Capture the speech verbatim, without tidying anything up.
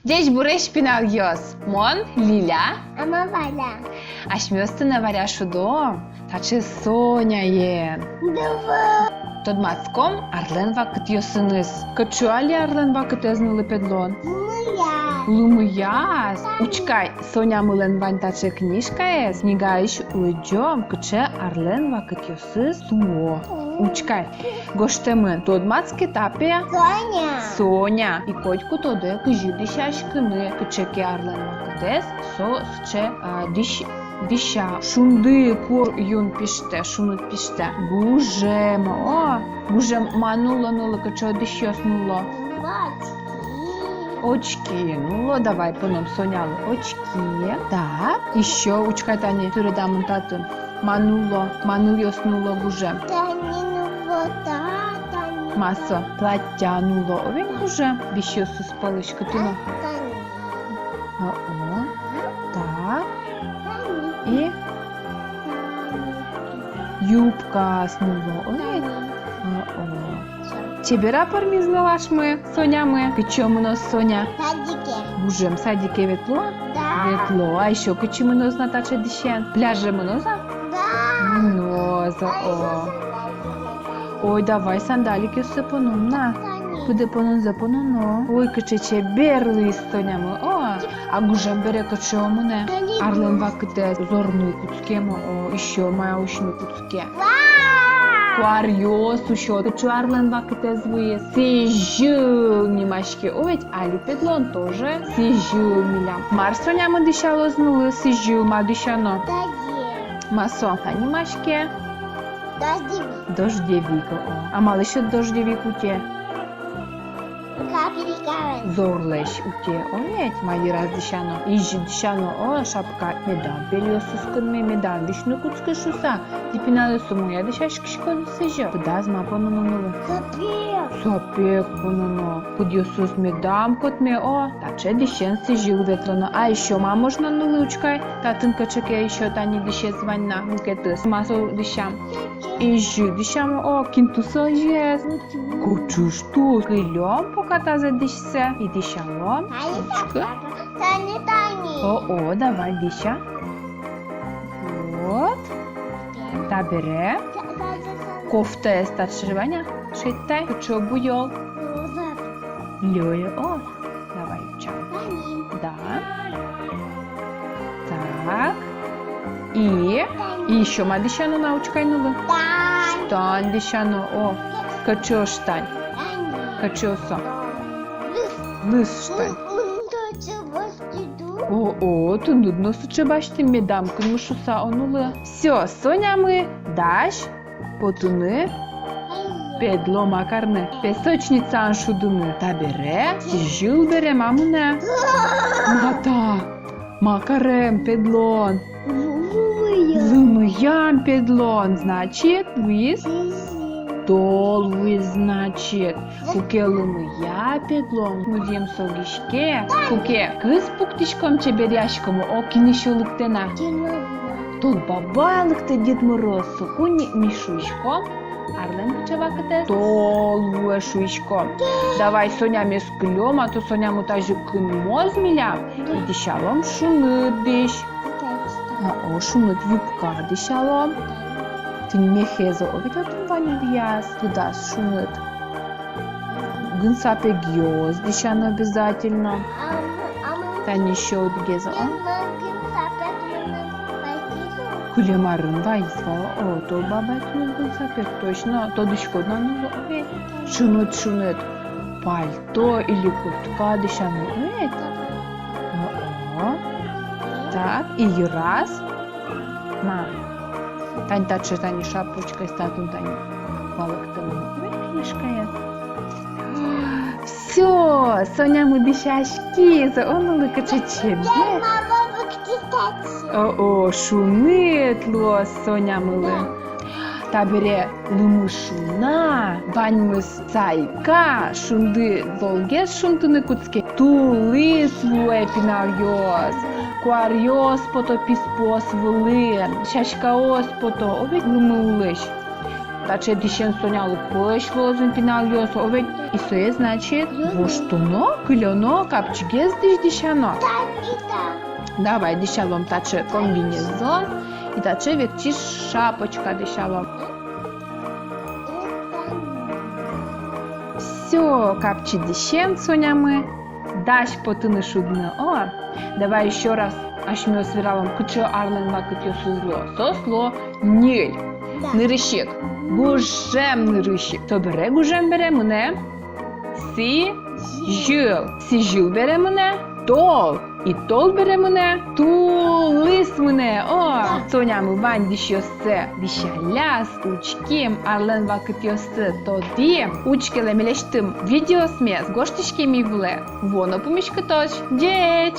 Ӟечбуресь, пиналъёс! Мон Лиля. А мон Варя. Асьмеос туннэ Варя шудом таӵе Соняен. Давай. Тодматском арлэн вакытъёсыныз. Кыӵе али арлэн вакытэз нылы, Педлон? Лымыяз. Лымыяз. Учкы ай, Сонямылэн вань таӵе книжкаез, книгаысь лыдӟом, кыӵе арлэн вакытъёсыз луо. Учкы ай, гожтэмын: тодматске та, пе, Соня. Соня. И котьку тодэ, кызьы дӥсяськыны, кыӵе ке арлэн вакытэз со сыӵе, а, дӥсь-, дӥся. Шунды кур юн пиштэ, шуныт пиштэ. Гужем, о, гужем. Ма нулло нылы, кыӵе дӥсьёс нулло? Очки. Очки нулло, давай поном Сонялы очки. Так, ещё учкы ай, тани суредамын татын. Ма нулло, ма нылъёс нулло гужем? Тани нулло, та, тани. Ма со, платья нулло, о ведь, гужем. Дӥсьёсыз пӧлысь кытын но? Тани. О-о. Так. Тани. И? Тани. Юбкаос нулло, о ведь? Тани. О-о. Чебер-а пӧрмиз нылашмы, Сонямы? Кытчы мыноз Соня? Садике. Гужем садике ветло? Да. Ветло. А ещё кытчы мыноз на таӵе дӥсен? Пляже мыноз-а? Да. Мыноз, о. Ой, давай сандаликъёссэ поном на. Тани. Пыдэ пононзэ пононо. Ой, кыӵе чебер луиз Сонямы, о. А гужем бере кыӵе мынэ? Тани. Арлэн вакытэз зорны кутскем, о, ещё мае усьыны кутскем. Ке. Вау! Куаръёс усё. Кыӵе арлэн вакытэз вуиз? Сӥзьыл нимаське. О, ведь али, Педлон, тоже сӥзьыл милям. Мар Сонямы дӥсялоз нылы, сӥзьыл ма дӥсяно? Дождевик. Ма со, а, нимаське? Дождевик. Дождевик, о. А малы со дождевик утё? Капелькаос. Зорлэсь утё, о ведь, ма йыраз дӥсяно, изьы дӥсяно, о, шапка, медам пельёсыз кынме, медам висьыны кутскы шуса, тӥ, пиналъёс, умой-а дӥсяськиськоды сӥзьыл? Пыдаз ма пононо нылы? Сапег. Сапег пононо, пыдъёсыз медам котме, о, таӵе дӥсен сӥзьыл ветлоно. А ещё ма можно нылы, учкы ай, татын кыӵе ке ещё тани дӥсез вань на, мукетыз. Ма со дӥсям? Изьы дӥсям, о, кин тусо изьыез? Кочыш тус. Кылём пока тазэ дӥсьсэ и дӥсялом. Учкы. Тани, тани. О-о, давай, дӥся. Вот. Табере. Кофтаез таӵе вань на, шедьтай. Кыӵе буёл? Роза. Лёльо, о. Давай, ча. Тани. Да. Так. И? Тани. И ещё ма дӥсяно на, учкы ай, нылы? Штань. Штань дӥсяно, о. Кыӵе штань? Тани. Кыӵе со? Лыз. Лыз штань. О-о, тыныд но сыӵе басьтӥм, медам кынмы шуса, о, нылы. Всё, Сонямы дась потыны Педло ма карны? Песочницаын шудыны. Табере сӥзьыл бере ма мынэ? Ма та? Ма карем, Педлон? Лымыям. Лымыям, Педлон, значит, вуиз? Сӥзьыл. Тол вуиз, значит. Куке лымыя, Педлон, музъем согиське. Куке кыз пуктӥськом, чеберъяськом, о, кин ещё лыктэ на? Дед Мороз. Тол бабай лыктэ, Дед Мороз. Соку ни ми шуиськом арлэн кыӵе вакытэз? Тол вуэ шуиськом. Давай Сонямес кылём, а то Сонямы тазьы кынмоз милям. И дӥсялом шуныт дӥсь. А, о, шуныт юбка дӥсялом. Тӥни мехез, о, ведь отын вань ульяз, пыдаз шуныт. Гын сапегъёс дӥсяно обязательно. Тани ещё одӥгез, о. Кылем арын вайиз вал, о, тол бабай тыныд гын сапег, точно, тодӥськод на, нылы, о, ведь. Шуныт, шуныт. Пальто или куртка дӥсяно, о, ведь. О-о. Так, и йыраз. Ма. Тани таӵе, тани шапочкаез татын, тани валэктэмын. Ой, книжкаез. Всё, Сонямы дӥсяськиз, о, нылы, кыӵе чебер. О-о, шуныт луоз Сонямылы. Табере лымы шуна, ваньмыз сайка, шунды золгес шунтыны кутске. Тулыс вуэ, пиналъёс, куаръёс пото писпуос вылын, сяськаос пото, о, ведь, лымы улысь. Таӵе дӥсен Сонялы пӧсь луоз ини, пиналъёс, о ведь. И сое, значит, воштоно, кылёно, капчигес дӥсь дӥсяно. Так и так. Давай дӥсялом таӵе комбинезон и таӵе векчи шапочка дӥсялом. Всё, капчи дӥсен Сонямы дась потыны шудыны. О, давай ещё раз асьмеос вералом, кыӵе арлэн вакытъёсыз луо. Соос луо ньыль. Да. Нырысь ик гужем, нырысь ик. Собере гужем бере мынэ сӥзьыл. Сӥзьыл бере мынэ тол. И тол бере мынэ тулыс мынэ. О, Сонямы вань дӥсьёссэ дӥсялляз, учким, арлэн вакытъёссэ тодӥм, учкелэ милесьтым видеосмес, гожтӥське ми вылэ. Вуоно пумиськытозь. Ӟеч!